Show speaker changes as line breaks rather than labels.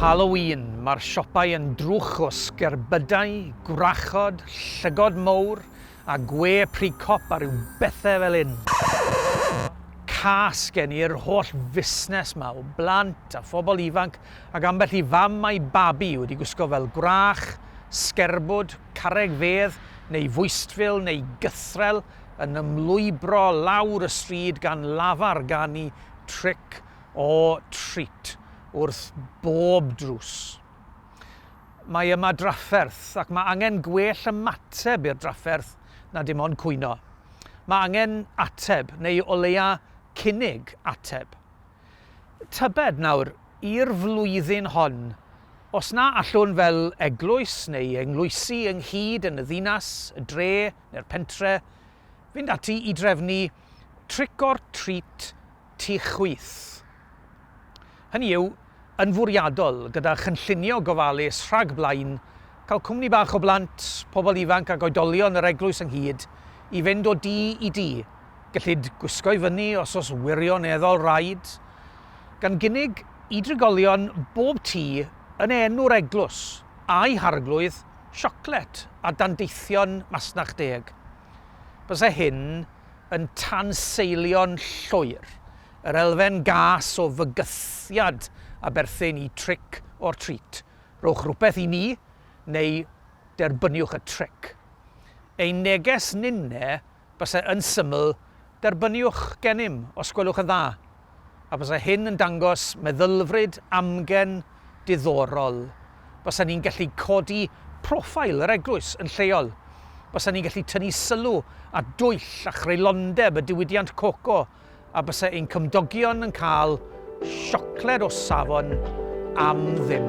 Halloween, mae'r siopau yn drwch o sgerbydau, gwrachod, llygod mowr a gwe pry cop a rhyw bethe fel hyn. Cas gen i'r holl fusnes 'ma o blant a phobl ifanc ac ambell i fam a'i babi wedi gwisgo fel gwrach, sgerbwd, carreg fedd neu fwystfil neu gythrel yn ymlwybro lawr y stryd gan lafar ganu trick or treat wrth bob drws. Mae yma drafferth ac mae angen gwell ymateb i'r drafferth na dim ond cwyno. Mae angen ateb, neu o leia cynnig ateb. Tybed nawr, i'r flwyddyn hon, os na allwn fel eglwys neu eglwysi ynghyd yn y ddinas, y dre neu'r pentre, fynd ati i drefnu trick or treat tu chwith. Hynny yw, yn fwriadol, gyda chynllunio gofalus rhag blaen, cael cwmni bach o blant, pobl ifanc ac oedolion yr eglwys ynghyd i fynd o dŷ i dŷ, Gellid gwisgo i fyny os oes wirioneddol raid, gan gynnig i drigolion bob tŷ yn enw'r eglwys a'i harglwydd siocled a dandeithion masnach deg. Byse hyn yn tanseilio'n llwyr yr elfen gas o fygythiad a berthyn i trick or treat, rhowch rhywbeth i ni neu derbyniwch y trick. Ein neges ninne Byse yn syml, derbyniwch gennym, os gwelwch yn dda. A byse hyn yn dangos meddylfryd amgen diddorol. Bysen ni'n gallu codi profile yr eglwys yn lleol. Bysen ni'n gallu tynnu sylw at dwyll a chreulondeb y diwydiant coco a byse ein cymdogion yn cael siocled o safon am ddim.